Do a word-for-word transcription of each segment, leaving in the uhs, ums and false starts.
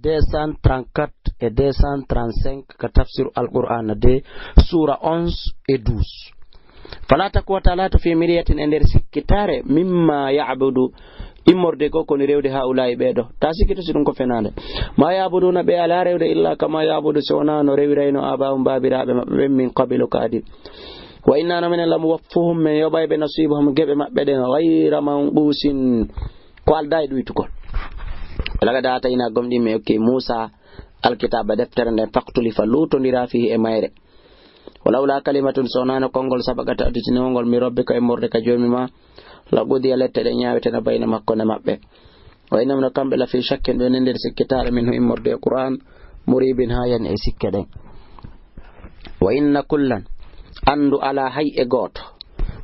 deux cent trente-quatre et deux cent trente-cinq ka tafsiru Alqur'aana deux, suura onze et douze. Fala taku, wata laatu, fi miryatin, e nder sikkitaare, mimma ya'budu, immorde ko koni rewde haulaa'i ɓee ɗoo. Ta sikkito si ɗum ko fenaande. Ma ya'buduna, ɓe alaa rewde, illa kama ya'budu, si wonaa no rewirayno abaahum, baabiraaɓe maɓɓe ɓen, min qablu, ko adii. Wa inna, no menen, la muwaffuhum, men yoɓay ɓe, nasibahum, geɓe maɓɓe ɗen, ghayra manqusin, ko aldaa e ɗuytugol. Laqad aataynaa, gomɗii men okki Muusaa alkitaaba, deftere nden, fakhtulifa, luutondiraa, fiihi, e mayre. Wa lawlaa kalimatun, so wonaano konngol, sabaqat, additinoo ngol, min rabbika, immorde ka Joomi maa, la qudiya, lette ɗen ñaaweteno, bayna, hakkunde maɓɓe. Wa innahum, no kamɓe, la fii shakkin, ɓe woni nder sikkitaare, minhu, immorde e Qur'aan, muribin, haa yani e sikke ɗen. Wa inna kullan, anndu alaa hay e gooto,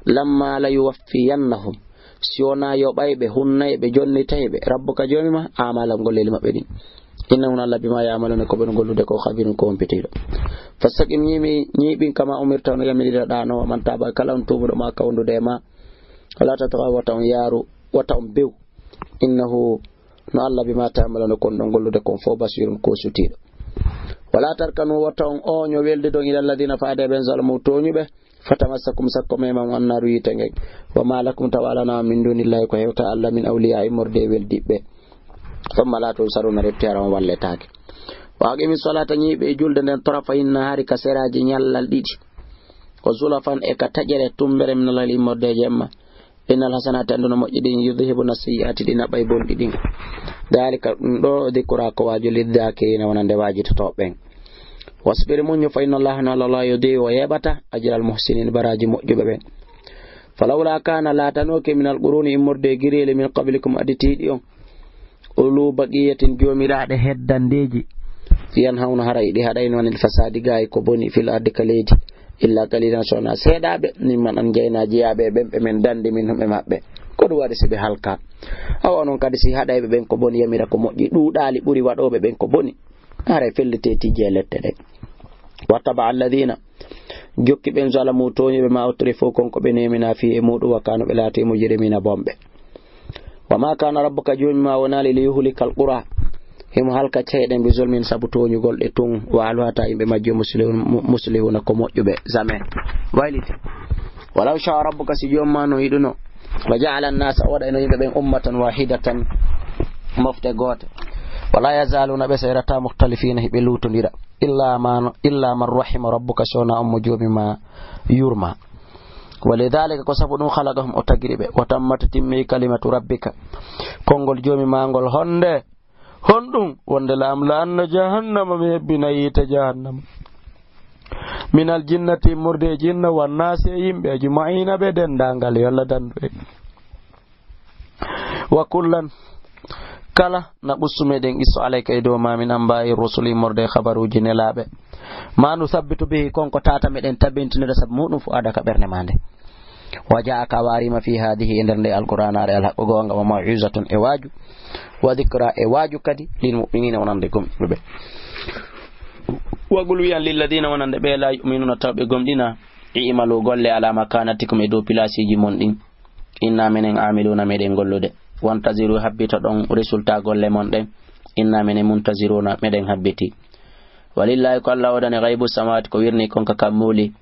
lamma la yuwaffiyannahum, si wonaa yoɓay ɓe, hunnay ɓe, jonnitay ɓe, rabbuka, Joomi maa, a'maalahum, golleeli maɓɓe ɗin. Innahu, no Allah, bima ya'maluna, ko ɓe woni gollude ko, khabirun, ko humpitiiɗo. Fastaqim, ñiimi, ñiiɓin, kama umirta, hono yamiriraɗaa non, wa man taaba, kala on tuubuɗo ma ka wondude e maa. Wala tatghaw, wata on yaaru, wata on bew. Innahu, no Allah, bima ta'maluna, ko on ɗon gollude kon fof, basirun, ko sutiiɗo. Wala tarkanu, wata on ooño weldidon, ila alladina, faade e ɓen, zalamu, tooñuɓe. Fatamassakum, sakko mema on, annaaru, yiite ngen. Wa ma lakum, tawa alanaa on, min dunillahi, ko hewta Allah, min awliya, immorde e weldiɓɓe. Thumma la tunsaruna, refti hara on walletaake. Wa aqimi salata, ñiiɓe e julde nden, tarafayi nahari, ka seraaji ñallal ɗiɗi. Wa zulafan, e ka taƴere tumbere, min al-layli, immorde e jemma. Innal hasanati, anndu no moƴƴi ɗin, yudhibna sayyi'ati, ɗi naɓay bonɗi ɗin. Dhalika, ɗum ɗoo, dhikra, ko waaju, lidh-dhakirina, wonande waajitotooɓe ɓen. Wasbir, muñu, fa inna Allaha, no Allah, la yudhi'u, o yeeɓata, ajral muhsinin, baraaji moƴƴuɓe ɓen. Falawla kana, laatanooke, minal quruni, immorde e gireeli, min qablikum, aditiiɗi on, ulu baqiyatin, joomiraaɗe heddandeeji, yanhawna, hara hiɗi haɗayno, anil fasadi, gaayi ko boni, fil ardi, ka leydi, illa qalilan, so wonaa seeɗaaɓe, mimman, an jayna, jeyaaɓe e ɓen ɓe men dandi, minhum, e maɓɓe. Ko ɗum waɗi si ɓe halka. Awa onon kadi, si haɗayɓe ɓen ko boni, yamira ko moƴƴi, ɗuuɗaali ɓuri waɗooɓe ɓen ko boni, haray fellitee tijjee lette ɗen. Wattaba alladina, jokki ɓen, zalamu, tooñuɓe, ma utrifu, kon ko ɓe nemina, fi, e muɗum, wa kanu, ɓe laati, mujrimina, bonɓe. Wa ma kana rabbuka, Joomi ma wonaali, li yuhlika alqura, himo halka ceyɗen, bi zulmin, sabu tooñugol ɗe tun, wa ahluha, ta yimɓe majje, muslihun-, mu-, muslihuna, ko moƴƴuɓe, jamais. Wayliti. Walaw sha rabbuka, si Joomi ma no yiɗuno, la ja'ala annasa, o waɗayno yimɓe ɓen, ummatan wahidatan, mofte goote. Wala yazaluna, ɓe seerata, mukhtalifina, hiɓe luutondira. Illa man, illa man rahima rabbuka, so wonaa on mo Joomi ma yurma. Walidhalika, ko sabu ɗum, khalaqahum, o tagiri ɓe. Wa tammat, timmi, kalimatu rabbika, konngol Joomi ma ngol, honde, honɗum, wonde, la amla'anna jahannama, mi hebbina yiite jahannama, minal jinnati, immorde e jinna, wan naasi, e yimɓe, ajma'ina, ɓe denndaangal, yo Allah dandu en. Wa kullan, kala, naqussu, meɗen qisso, alayka, e dow ma, min anba'i rusuli, immorde e habaruuji nelaaɓe, ma nusabbitu bihi, kon ko tata meɗen tabintinira sabu muɗum, fu'adaka, ɓernde ma nde. Wa ja'aka, a wariima, fi hadihi, e nder nde alqur'aanaare, alhaqqu, goonga, wa maw'izatun, e waaju, wa dhikra, e waaju kadi, lil mu'minina, wonande gomɗinɓe ɓe. Wa qul, wi'an, lilladina, wonande ɓe, la yu'minuna, taw ɓe gomɗina, i'malu, golle, ala makanatikum, e dow pilaasiiji mon ɗin. Inna menen amiluna, meɗen gollude. Wantaziru, habbito ɗon résultat golle mon ɗen. Inna menen muntaziruna, meɗen habbiti. Walillahi, ko Allah woodani, ghaybu samawati, ko wirni kon ka kammuuli,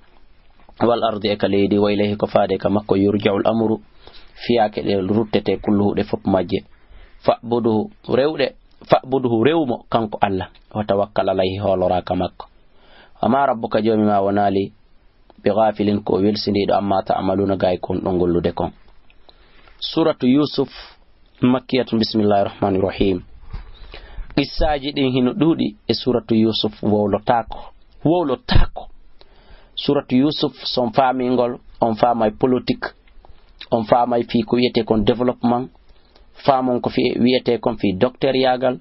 wal ardi, e ka leydi, wa ilayhi, ko faade ka makko, yurja'ul amru, fiyaake ɗe ruttete, kulluhu, ɗe fof majje. Fa'buduhu, rewɗe, fa'buduhu, rewmo, kanko Allah, wa tawakkal alayhi, hooloraa ka makko. Wa ma rabbuka, Joomi ma wonaali, bi ghafilin, ko welsindiiɗo, amma ta'maluna, gaay kon ɗon gollude kon. Suratu Yusuf, makkiyatun, bismillahir rahmanir rahim. Qissaaji ɗin hino ɗuuɗi e suratu Yusuf, wowlotaako, wowlotaako. Suratu Yusuf, so on faamii ngol, on faamay politique, on faamay fii ko wiyetee kon développement, faamon ko fii, wiyetee kon fii docteur yaagal,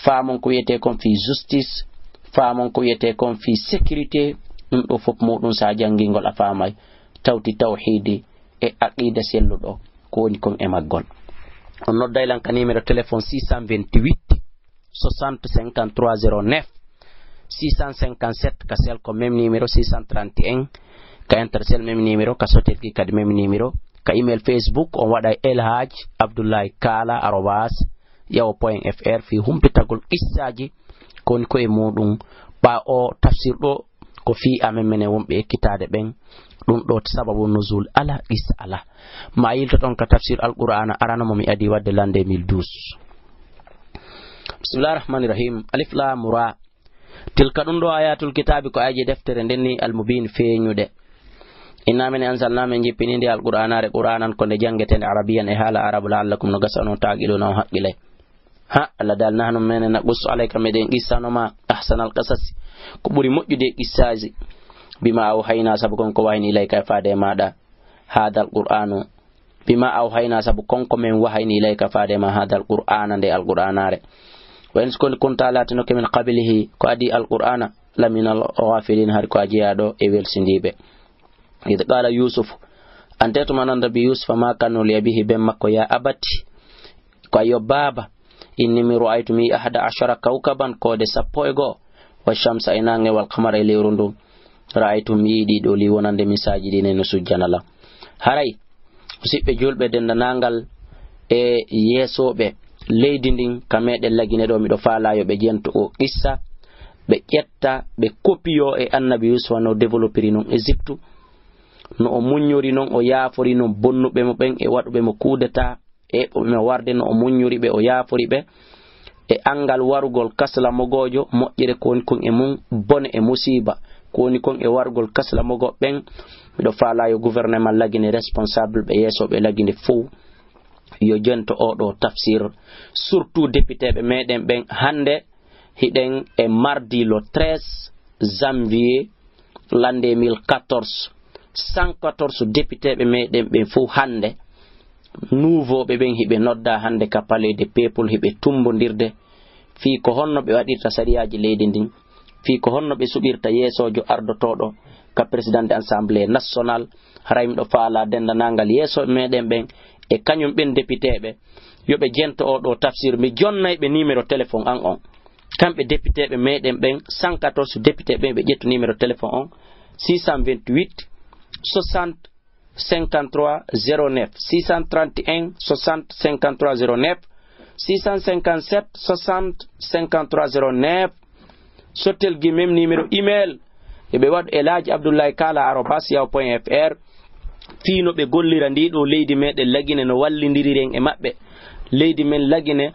faamon ko wiyetee kon fii justice, faamon ko wiyetee kon fii sécurité. Ɗum ɗoo fof muɗum, so a janngii ngol, a faamay tawti tawhiidi e aqiida selluɗo, ko woni kon e maggol. On nodday lan ka numéro téléphone six cent vingt-huit soixante cinquante-trois zéro neuf, six cent cinquante-sept ka Selcom, même numéro, six cent trente et un ka Intercel, même numéro, ka Sotelki kadi, même numéro, ka email, Facebook, on waɗay Elhadj Abdoulaye Kala arobase yawo point F R fii humpitagol qissaaji ko woni ko e muuɗum. Ɓaa oo tafsir ɗoo ko fii amen menen wonɓe ekkitaade ɓen. Ɗum ɗoo sababu nuzul alaa, qissa alaa. Ma yiltoɗon ka tafsir Alqur'aana arano mo mi adii waɗde l'an deux mille douze. Bismillahir Rahmanir Rahim. Alif Lam Ra. Tilka ɗum ɗoo ayatul kitaabi ko aayeeje deftere nden ni al-mubiin feeñuɗe. Inna menen anzalna men jippini nde Alqur'aanaare Qur'aanan ko nde janngetee nde arabiyan e haala arabu la'allakum no gasa onon ta'qiluuna on haqqilay. Ha, Allah daal, nahnu menen naqussu alayka meɗen qissano ma ahsanal qasasi ko ɓuri moƴƴude e qissaaji. Bima awhayna sabu kon ko wahayni ilayka e faade e maaɗa haadal qur'aanu. Bima awhayna sabu kon ko men wahayni ilayka faade ma haadal qur'aana nde alqur'aanaare. Wa in kunta laatinoke min qablihi ko adii alqur'aana laminal ghafilin hari ko a jeyaaɗo e welsindiiɓe. Id qala Yusuf, ante tuma non Nabi Yusuf ma kannu li abihi ben makko ya abati, ko ayo baaba, inni mi ra'aytu mi ahada ashara kawkaban koode sappo e goo, wa shamsa e nange wal qamara e lewru ndu, ra'aytu mi yiɗi ɗo li wonande mi sajidina no sujjana la. Haray, musiɓɓe julɓe dendanangal e yeesoɓe leydi ndin ka meɗen lagine ɗo miɗo faala yo ɓe jento o qissa, ɓe ƴetta ɓe kopiyo e annabi Yusufa no développiri non Égypte, no o muññori non, o yaafori non bonnuɓe mo ɓen e waɗuɓe mo kudeta e ɓe mo warde, no o muññori ɓe, o yaafori ɓe e angal warugol kasla mogoojo, moƴƴere ko woni kon e mum, bone e musiba ko woni kon e warugol kasla mogo ɓen. Miɗo faala yo gouvernement lagine, responsable ɓe yeesoɓe lagine fow yo jento oɗo tafsir, surtout député ɓe meɗen ɓen hande hiɗen e mardi le treize janvier l'an deux mille quatorze. Cent quatorze député ɓe meɗen ɓen fow hande nouveau ɓe ɓen hiɓe nodda hande ka palais de peuple hiɓe tumbondirde fii ko honno ɓe waɗirta sariyaaji leydi ndin, fii ko honno ɓe suɓirta yeesojo ardotoɗo ka président de assemblée nationale. Haray miɗo faala dendanangal yeeso meɗen ɓen e kañum ɓen député ɓe yo ɓe jento oɗo tafsir, mi jonnay ɓe numéro téléphone an on. Kamɓe député ɓe meɗen ɓen, cent quatorze député ɓen, ɓe ƴettu numéro téléphone on, six cent vingt-huit soixante cinquante-trois zéro neuf, six cent trente et un soixante cinquante-trois zéro neuf, six cent cinquante-sept soixante cinquante-trois zéro neuf. Sottel gi même numéro email, e ɓe waɗu Elhaji Abdoulaye Kala arobas yahoo point F R. Fii no ɓe gollira ndi ɗo leydi meɗen lagine, no wallindiriren e maɓɓe. Leydi men lagine